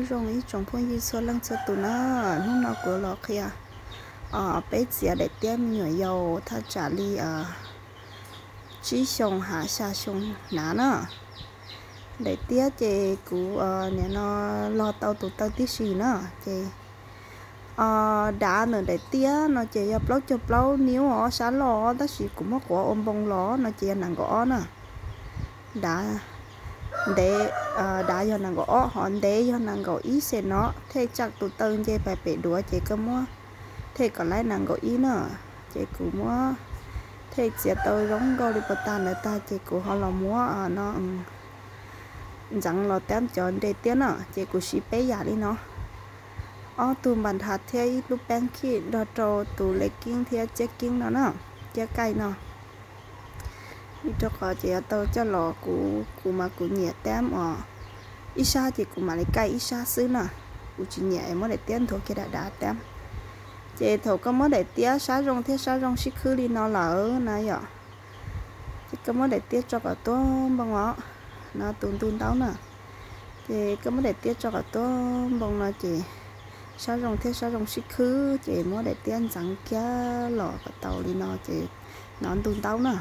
Zoo ib tsoom phooj ywg txhua leej txhua tus na, hnub no kuv los qhia peb txiav daim tiab me nyuam yaus thaj tsam li tsib xyoos hab xya xyoo hnav na. Daim tiab ces kuv nim no log tau tus taw tib si na, ces dav ntawm daim tiab no ces yog plaub caug plaub niub os, sab loj, tab sis kuv muab quav ua npoo los no ces yog nees nkaum ob na. Dav, ntev, dav yog nees nkaum ob, hos ntev yog nees nkaum ib xees no. Thej tsam tus taw nce pais pem duav ces koj muab thej kom laib nees nkaum ib na. Ces kuv muab thej txiav tau zoo nkauj li puas tag ntawd tag ces kuv ho los muab no ntxeev los tab cov nre tiab na. Ces kuv siv peb yam li no: ob tug npas nthas thiab ib lub peeb khij nrog rau tus lev keeb thiab txiab keeb no na, txiab kaij no. Vim rau qhov ces yuav tau coj los kuv, kuv mas kuv nyiam tab os, ib sab ces kuv mam li kaij ib sab xwb na. Kuv tsis nyiam es muab daim tiab nthuav kiag dav dav tab. Ces thaum koj muab daim tiab sab zoo thiab sab zoo sib khwb li no lawm na yom, ces koj muab daim tiab tso kom tuab npoo os, no tus ntug ntaub na. Ces koj muab daim tiab tso kom tuab npoo no ces sab zoo thiab sab zoo sib khwb ces muab daim tiab ntxeev kiag los kom tau li no ces no ntug ntaub na.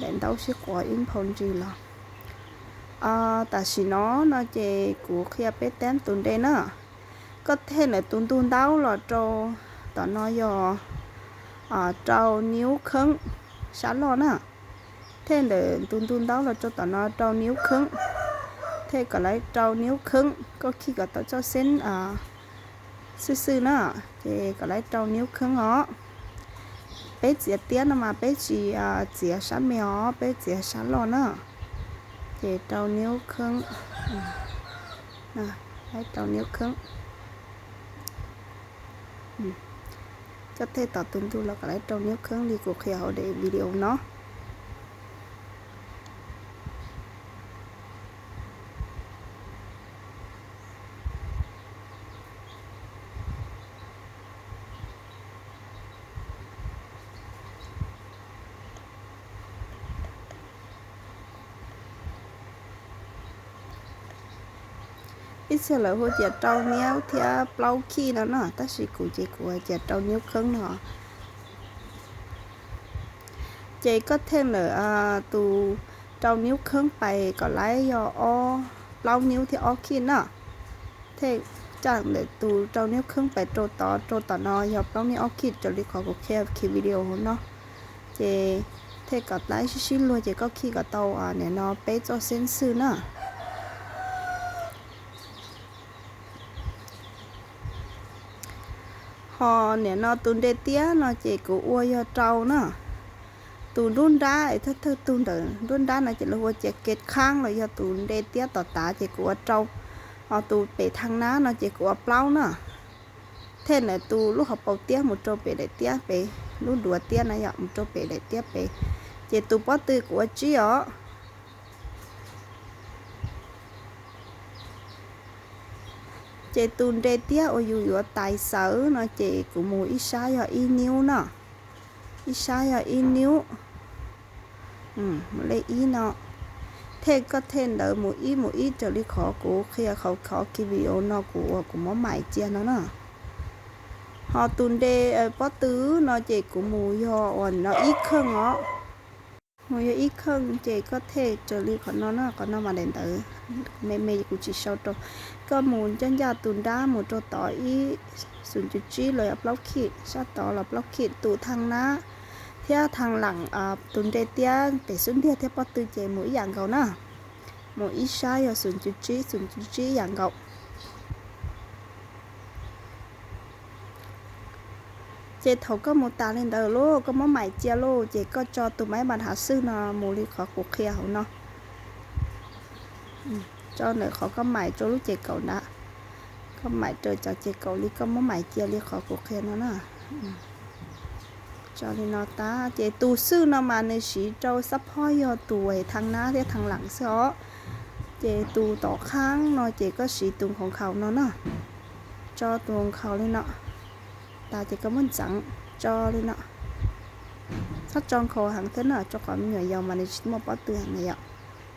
Daim ntaub sib quav ib nphau ntsis los. Tam sim no no ces kuv qhia peb tab tus nre na. Koj thej ntawm tus ntug ntaub los rau tom no yog rau niub kheeb sab loj na. Thej ntawm tus ntug ntaub los rau tom no rau niub kheeb. Thej kom laib rau niub kheeb, koj khij kom tau txoj xeeb xwb xwb na, ces kom laib rau niub kheeb os. Peb txiav tiab no mas peb tsis txiav sab me os, peb txiav sab loj na. Ces rau niub kheeb, laib rau niub kheeb. Coj thej tom tus ntug los kom laib rau niub kheeb li kuv qhia hauv daim video no. Ib txhia lawv hu ua cas rau niub thiab plaub khij no na, tab sis kuv ces kuv ua cas rau niub kheeb no. Ces koj thej ntawm tus rau niub kheeb pais kom laib yog ob, plaub niub thiab ob khij na. Thej caj ntawm tus rau niub kheeb pais rau tod, rau tom no yog plaub niub ob khij raws li qhov kuv qhia khi video no. Ces thej kom laib sib sib luag ces koj khij kom tau nim no peb txoj xeeb xwb na. Ho nim no tus nre tiab no ces kuv ua yog rau na. Tus nruab nrab es thawj thawj tug ntawm nruab nrab no ces lawv hu ua cas kev khaab los yog tus nre tiab tom tav ces kuv ua rau. Ho tus pem thaj nab no ces kuv ua plaub na. Thej ntawm tus lub hauv paus tiab mus rau pem daim tiab pem, lub duav tiab na yom, mus rau pem daim tiab pem. Ces tus pob tw kuv ua tsib os. Ces tus nre tiab uas yus yuav tais xawv no ces kuv mus ib sab yog ib niub na. Ib sab yog ib niub. Mus lej ib no. Thej koj thej ntawd mus ib mus ib raws li qhov kuv qhia hauv qhov khi video no kuv uas kuv muab maim cia no na. Ho tus nre pob tw no ces kuv mus yog uas no ib kheej os. Mus yog ib kheej ces koj thej raws li qhov no na, qhov no mas daim ntawv me me kuv tsis sau rau. Koj mus ncaj ncaj tus nrab mus rau tod ib, xoom cum tsib los yog plaub khij, sab tod los plaub khij, tus thaj nab thiab thaj lam, tus nre tiab pem xub ntiag thiab pob tw ces mus ib yam nkaus na. Mus ib sab yog xoom cum tsib, xoom cum tsib ib yam nkaus. Ces thaum koj mus tas li ntawd lauj, koj muab maim cia lauj, ces koj tso tus maib npas nrhav xwb no mus li qhov kuv qhia hauv no. Tso ntawm qhov koj maim rau lub ces kaum ntawd. Koj maim rau cov ces kaum li koj muab maim cia li qhov kuv qhia no na. Tso li no tag ces tus xwb no mas nws siv rau xab phob yog tus thaj nab thiab thaj lam xwb os. Ces tus tom qab no ces koj siv tus nkhaus nkhaus no na. Tso tus nkhaus li no. Tas ces koj muab ntxeev tso li no. Txhob tso nkhaus heev thiab na, rau qhov me nyuam yaus mas nws tsis muaj pob tw heev na yom.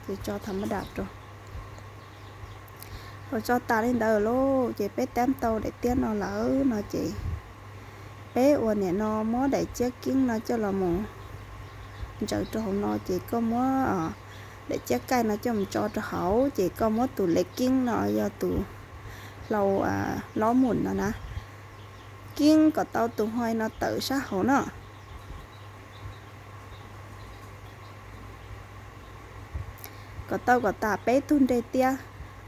Ces tso tham mab dam rau. Thaum tso tas li ntawd lauj ces peb tab tau daim tiab no lawm no ces peb ua niam no muab daim tiab keeb no coj los mus ntsaws rau hauv no ces koj muab daim tiab kaij no coj mus tso rau hauv ces koj muab tus lev keeb no yog tus hlau lob mus no na, keeb kom tau tus hoi no tawm sab hauv no. Kom tau kom tas peb tug nre tiab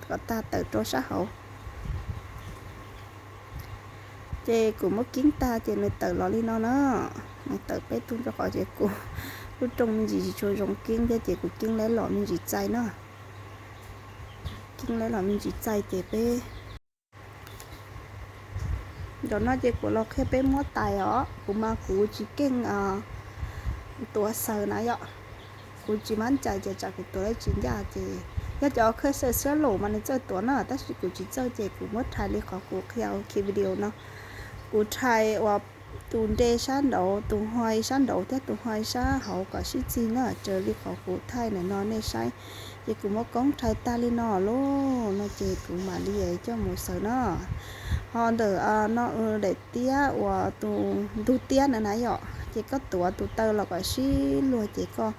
kom tas tawm rau sab hauv. Ces kuv muab keeb tag ces nws tawm los li no na. Nws tawm peb tug rau qhov ces kuv lub rooj me ntsis tsis tshua zoo keeb thiab ces kuv keeb lab los me ntsis txaij na. Keeb lab los me ntsis txaij ces peb Nram no ces kuv los qhia peb muab tais os, kuv mas kuv tsis keej tuav xaws na yom. Kuv tsis mab cai ces tsam kuv tuav tsis ncaj ces yog cov khaws xaws sab laum mas nws txawj tuav na, tab sis kuv tsis txawj ces kuv muab rhais li qhov kuv qhia ua ke video no. Kuv rhais uas tus nre sab nraud, tus hoi sab nraud thiab tus hoi sab hauv kom sib txig na, raws li qhov kuv thaij ntawm no nej saib. Ces kuv muab koob rhais tag li no lauj, no ces kuv mam li coj mus xaws na. Ho ntawm no daim tiab uas tus ntug tiab na na yom, ces koj tuav tus taw los kom sib luag ces koj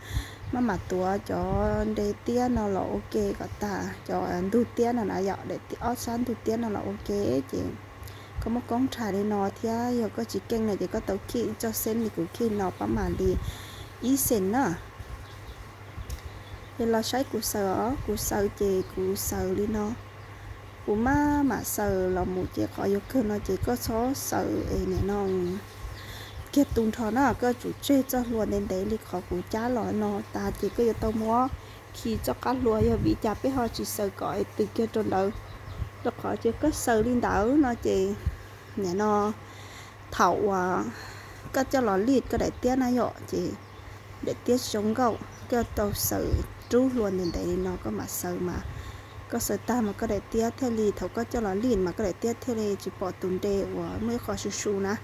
maj mam tuav cov nre tiab no los ua ke kom tas cov ntug tiab no na yom, daim ob sab ntug tiab no los ua ke. Ces koj muab koob rhais li no thiab yog koj tsis keej no ces koj tau khij ib txoj xeeb li kuv khij no pab mam li ib xees na. Ces los saib kuv xaws os, kuv xaws ces kuv xaws li no. Kuv maj mam xaws los mus ces qhov yuav kawg no ces koj txhob xaws es nim no kiag tu nrho na, koj tsum tseg txoj hlua ntev ntev li qhov kuv cab los no tas ces koj yuav tau muab khi txoj qab hlua, yog vim cas peb ho tsis xaws kom es tws kiag rau ntawd, rau qhov ces koj xaws li ntawd no ces nim no thaum uas koj coj los lij koj daim tiab na yom, ces daim tiab tsis zoo nkauj, koj tau xaws rub hlua ntev ntev li no koj mam xaws mas, koj xaws tag mas koj daim tiab thiaj li, thaum koj coj los lij mas koj daim tiab thiaj li tsis pom tus nre uas muaj ib qho su su na.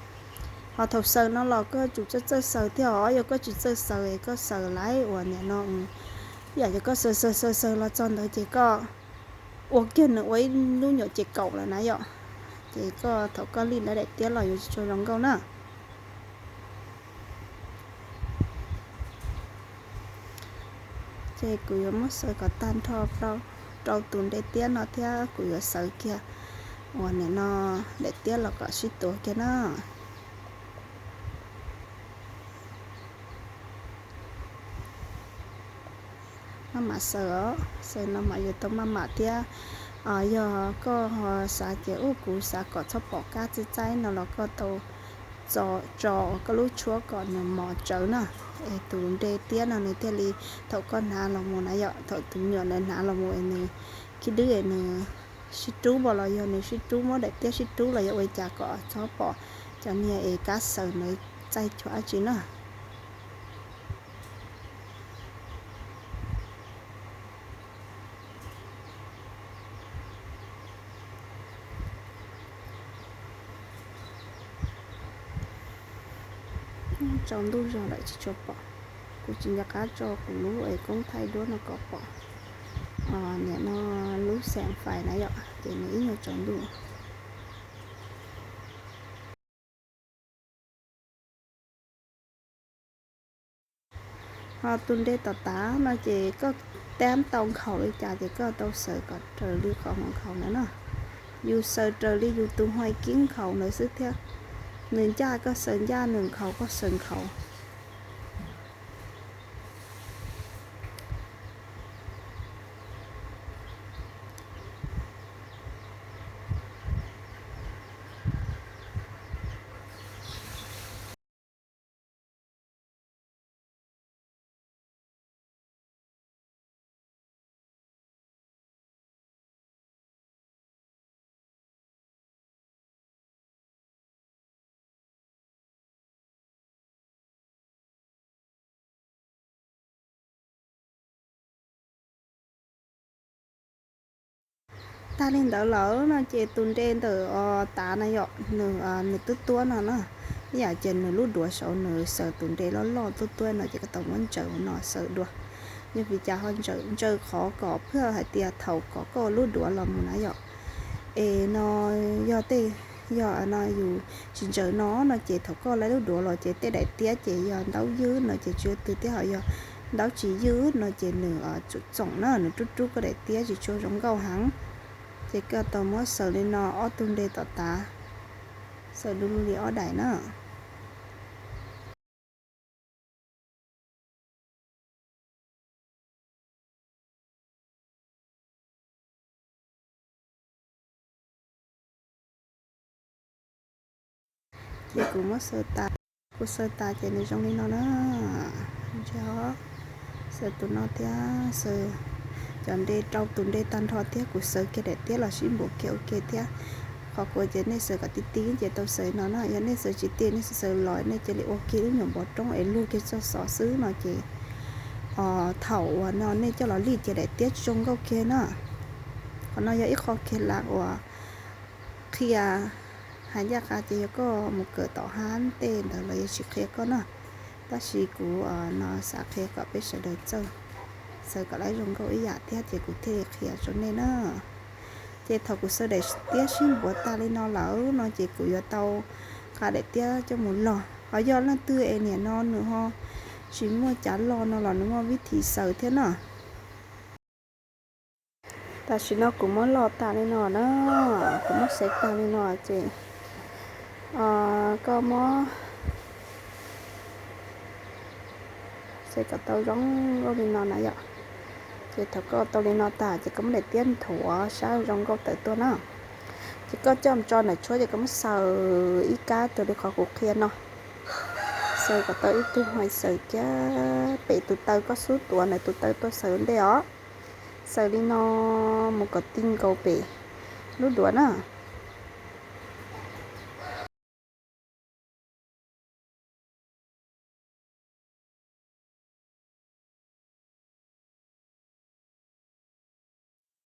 Ho thaum xaws no los koj tsum txawj txawj xaws thiab os, yog koj tsis txawj xaws es koj xaws laiv uas nim no ib yam ces koj xaws xaws xaws xaws los txog ntawd ces koj ua kiag nws ua ib lub nyuam ces kaum lawm na yom. Ces koj thaum koj lij lawv daim tiab los yuav tsis tshua zoo nkauj na. Ces kuv yuav muab xaws kom tag nrho rau tus nre tiab no thiab kuv yuav xaws kiag uas nim no daim tiab los kom sib tuav kiag na. Maj mam xaws os, xaws no mas yuav tau maj mam thiab. Yog koj ho xav ces ub kuv xav kom txhob pom kab txaij txaij no los koj tau tso koj lub tshuab kom nws mos tsawv na, es tus nre tiab no nws thiaj li, thaum koj hnav los mus na yom, thaum tus me nyuam ntawd hnav los mus es nws khib dwb es nws sib rub npo los yog nws sib rub muab daim tiab sib rub los yog ua li cas kom txhob pom cov niag es kab xaws ntawd txaij cuag dab tsi na. Tsaus ntuj zog lawm tsis tshua pom, kuv tsis nco qab tso kuv lub es koob thaij duab no kom pom. Nim no lub xeem fais na yom, ces nws ib nyuag tsaus ntuj. Ho tus nre tom tav no ces koj tab tau nkhaus li cas ces koj tau xaws kom raws li qhov mus nkhaus ntawd na. Yus xaws raws li yus tus hoi kib nkhaus ntawd xwb thiab. Nws ncaj koj xaws ncaj, nws nkhaus koj xaws nkhaus. Tag li ntawd lawm no ces tus nre ntawm tav na yom, nws, nws tuab tuab no na, ib yam ces nws lub duav saud nws xaws tus nre loj loj tuab tuab no ces koj tau muab ntsaws no xaws dua. Yog vim cas ho ntsawm ntsawg qhov kom phwj hais tias thaum kom koj lub duav los mus na yom? Es no yog tej, yog no yus tsis ntsawm no no ces thaum koj laib lub duav los ces tej daim tiab ces yog ntaub ywb no ces tsis ua twg thiab, ho yog ntaub tsis ywb no ces nws tsoom tsoom na, nws rub rub koj daim tiab tsis tshua zoo nkauj heev. Ces koj tau muab xaws li no ob tug nte tom tav, xaws du lug li ob daim na. Ces kuv muab xaws tas, kuv xaws tas ces nws zoo li no na. Xaws tus no thiab, xaws cov nte rau tus nte tag nrho thiab, kuv xaws kiag daim tiab los sib npuav kiag ua ke thiab. Qhov kuv ces nej xaws kom ti ti ces tau xaws no na, yog nej xaws tsis ti nej xaws xaws los nej cia li ua kiag lub nyuam npov roob es luag kiag txoj xov xwb no ces thaum uas no nej coj los lij ces daim tiab tsis zoo nkauj kiag na. Qhov no yog ib qho kiag las uas qhia hais ncaj qha ces yog koj mus kawm tom hab tej ntawd los yuav tsis qhia koj na. Tab sis kuv no xav qhia kom peb sawv daws txawj xaws kom laib zoo nkauj ib yam thiab ces kuv thiaj li qhia rau nej na. Ces thaum kuv xaws daim tiab sib npuav tas li no lawm no ces kuv yuav tau nqa daim tiab coj mus log. Ho yog leej twg es niam no nws ho tsis muaj cav log no los nws muaj vib thim xaws thiab na. Tam sim no kuv muab log tas li no na, kuv muab xaws tas li no ces koj muab xaws kom tau zoo nkauj li no na yom. Ces thaum koj tau li no tas ces koj muab daim tiab nthuav sab zoo nkauj tawm tuaj na. Ces koj coj mus tso ntawm tshuab ces koj muab xaws ib kab rau li qhov kuv qhia no. Xaws kom tau ib tug hais xaws kiag pem tus taw, koj xub tuav ntawm tus taw tuaj xaws ua ntej os. Xaws li no mus kom ti nkaus pem lub duav na.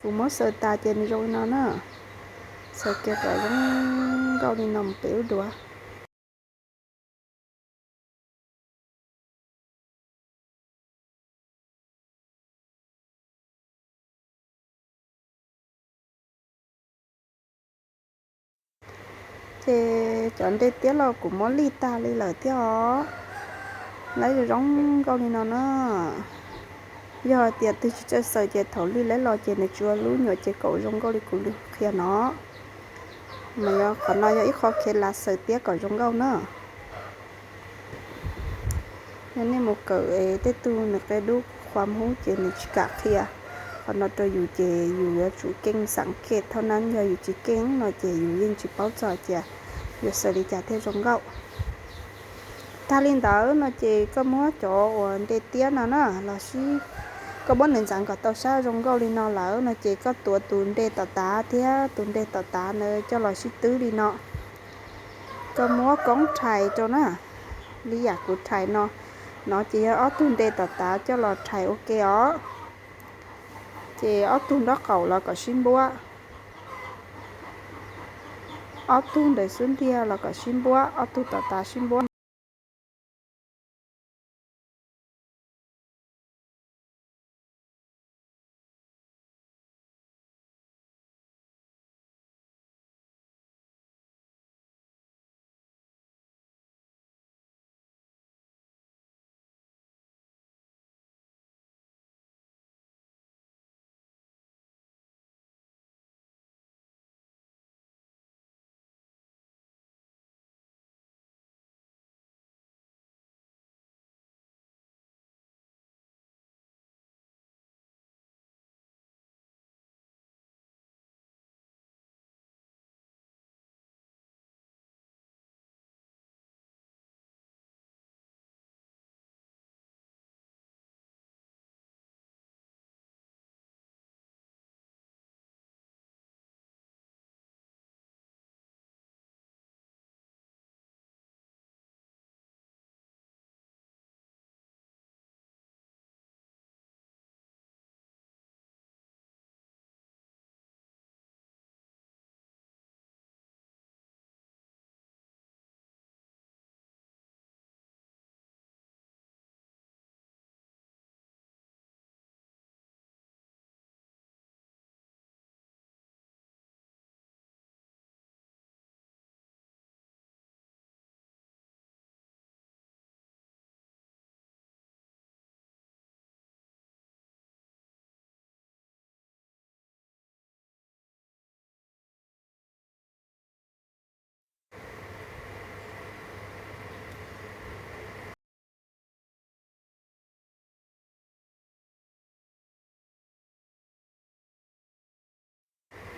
Kuv muab xaws tas ces nws zoo li no na. Xaws kiag kom zoo nkauj li no mus pem lub duav. Ces cov nte tiab los kuv muab lij tag li lawm thiab os. Laib zoo nkauj li no na. Yog hais tias twg tsis txawj xaws ces thaum lij laib los ces nws tsis ua lub nyuam ces kaum zoo nkauj li kuv qhia no. Mas yog qhov no yog ib qho khiav las xaws tiab kom zoo nkauj na. Yog nej mus kawm es tej tug nws qia dub qhuav hub ces nws tsis kam qhia qhov no rau yus ces yus yuav tsum keej xam kej thauj nab, yog yus tsis keej no ces yus yeej tsis paub txog tias yuav xaws li cas thiaj zoo nkauj. Tag li ntawd no ces koj muab cov uas nte tiab no na los sib, koj muab nws ntxeev kom tau sab zoo nkauj li no lawm no ces koj tuav tus nte tom tav thiab tus nte tom tav ntawd coj los sib twb li no. Koj muab koob rhais rau na, li yam kuv rhais no, no ces yog ob tug nte tom tav coj los rhais ua ke os. Ces ob tug nraub qaum los kom sib npuab, ob tug ntawm xub ntiag los kom sib npuab, ob tug tom tav sib npuab.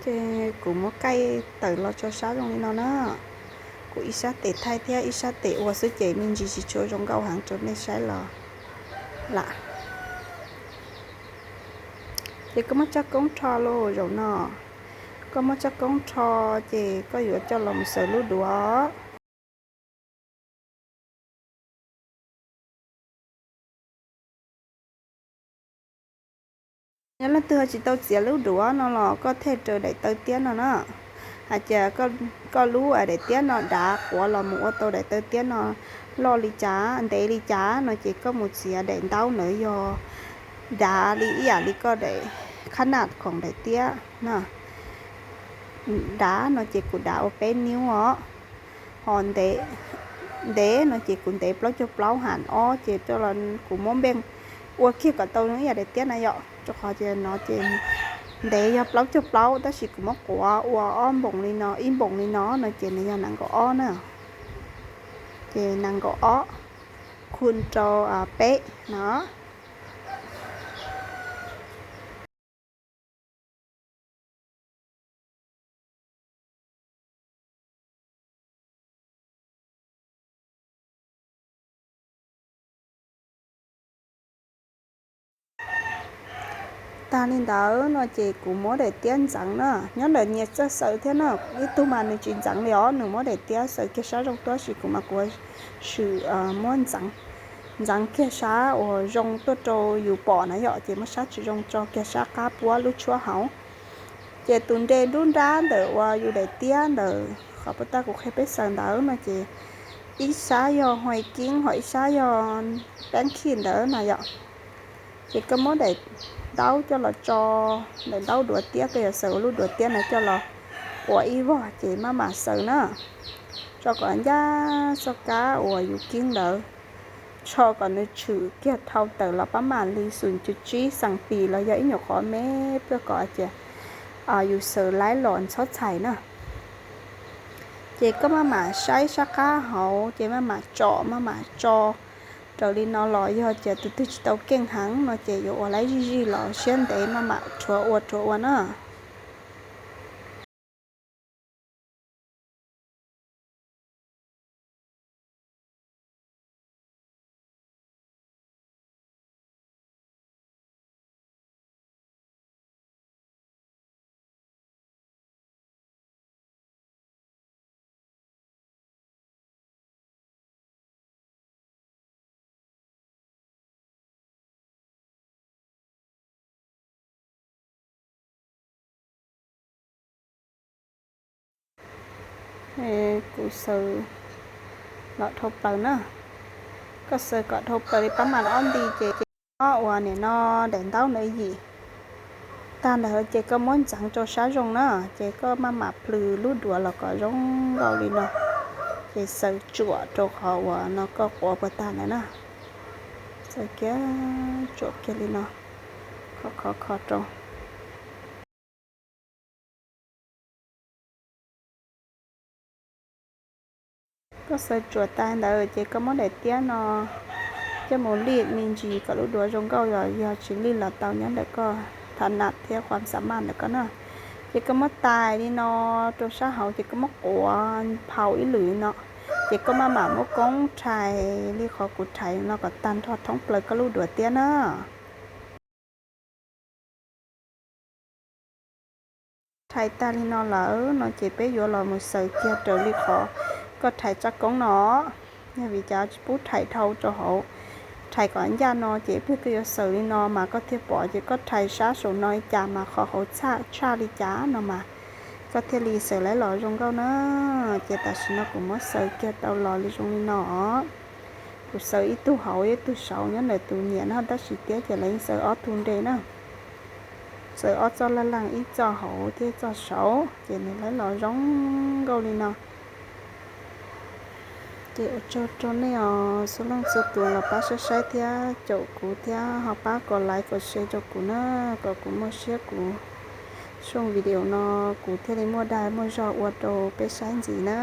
Ces kuv muab kaij tawm los tso sab zoo li no na. Kuv ib sab tes thaij thiab ib sab tes ua xwb ces me ntsis tsis tshua zoo nkauj heev rau nej saib los lawm. Ces koj muab tsob koob rho los zaum no, koj muab tsob koob rho ces koj yuav coj los mus xaws lub duav. Yog leej twg ho tsis tau txiav lub duav no los koj thej raws daim tawv tiab no na. Hais tias koj lub daim tiab no dav quav los mus ua tau daim tawv tiab no loj li cas ntev li cas no ces koj mus txiav daim ntaub ntawd yog dav li ib yam li koj daim qhab naj khoom daim tiab no. Dav no ces kuv dav ua peb niub os. Ho ntev no ces kuv ntev plaub caug plaub ham ob ces kuv muab npeej ua kiag kom tau zoo ib yam daim tiab na yom, rau qhov tias no ces ntev yog plaub caug plaub tab sis kuv muab quav ua ob npoos li no, ib npoos li no no ces nws yog nees nkaum ob na. Ces nees nkaum ob khu rau peb no. Tag li ntawd no ces kuv muab daim tiab ntxeev na, nyob ntawm nyias txawj xaws thiab na. Ib tug mas nws tsis ntxeev li os, nws muab daim tiab xaws kiag sab zoo tuaj, tab sis kuv mas kuv ua swm muab ntxeev kiag sab uas zoo tuaj rau yus pom na yom, ces muab sab tsis zoo tso kiag sab qab puab lub tshuab hauv. Ces tus nre nruab nrab ntawm uas yus daim tiab ntawm qhov puag ta kuv qhia peb xaws ntawd no ces ib sab yog huai kieb ho ib sab yog peeb khij ntawd na yom. Ces koj muab daim ntaub coj los tso, daim ntaub duav tiab, koj yuav xaws ua lub duav tiab no coj los ua ib vog ces maj mam xaws na. Tso kom ncaj txoj kab uas yus kieb ntawd, tso kom nws tshwm kiag dhau tawm los pab mam li xum cuv tsib xees pis los yog ib nyuag qhov me pliag kom tias yus xaws laib los ntxhob txhais na. Ces koj maj mam saib sab qab hauv ces maj mam tsom maj mam tso raws li no los yog tias tus twg tsis tau keej heev no ces yuav ua laib zij zij los siab ntev maj mam rhuav ua rhuav ua na. Kuv xaws los dhau plaws na. Koj xaws kom dhau plaws li pab mam ob nti ces ces ob uas nim no daim ntaub ntawd yim tag ntawd ces koj muab ntxeev rau sab zoo na, ces koj maj mam plhws lub duav los kom zoo nkauj li no, ces xaws tsuam rau qhov uas no koj quav puag ta ntawd na. Xaws kiag tsuam kiag li no, khov khov kho rau. Koj xaws tsuam tas ntawd ces koj muab daim tiab no coj mus lij me ntsis kom lub duav zoo nkauj, yog tsis lij los tau, nyob ntawm koj tham nam thiab qhov xam maj ntawm koj na. Ces koj muab tais li no rau sab hauv ces koj muab quav phau ib lwm li no, ces koj maj mam muab koob rhais li qhov kuv rhais no kom tag nrho thoob plaws koj lub duav tiab na. Rhais tag li no lawm no ces peb yuav los mus xaws kiag raws li qhov koj rhais tsob koob no. Yog vim cas tsis pub rhais dhau rau hauv, rhais kom ncaj no ces peb koj yuav xaws li no mas koj thiaj pom ces koj rhais sab saum no li cas mas qhov hauv tshaj tshaj li cas no mas koj thiaj li xaws laib los zoo nkauj na. Ces tam sim no kuv muab xaws kiag tau los li zoo li no. Kuv xaws ib tug hauv ib tug saud nyob ntawm tus nyiam no tab sis tiab ces lawv yeej xaws ob tug nre na. Xaws ob txoj laj leej, ib txoj hauv thiab ib txoj saud ces nws laib los zoo nkauj li no. Ces ua tsaug rau nej os, txhua leej txhua tus los pab saib saib thiab caum kuv thiab ho pab kom like kom share rau kuv na, kom kuv muaj siab kuv sooj video no kuv thiaj li muaj dag muaj zog ua rau peb saib ntxiv na.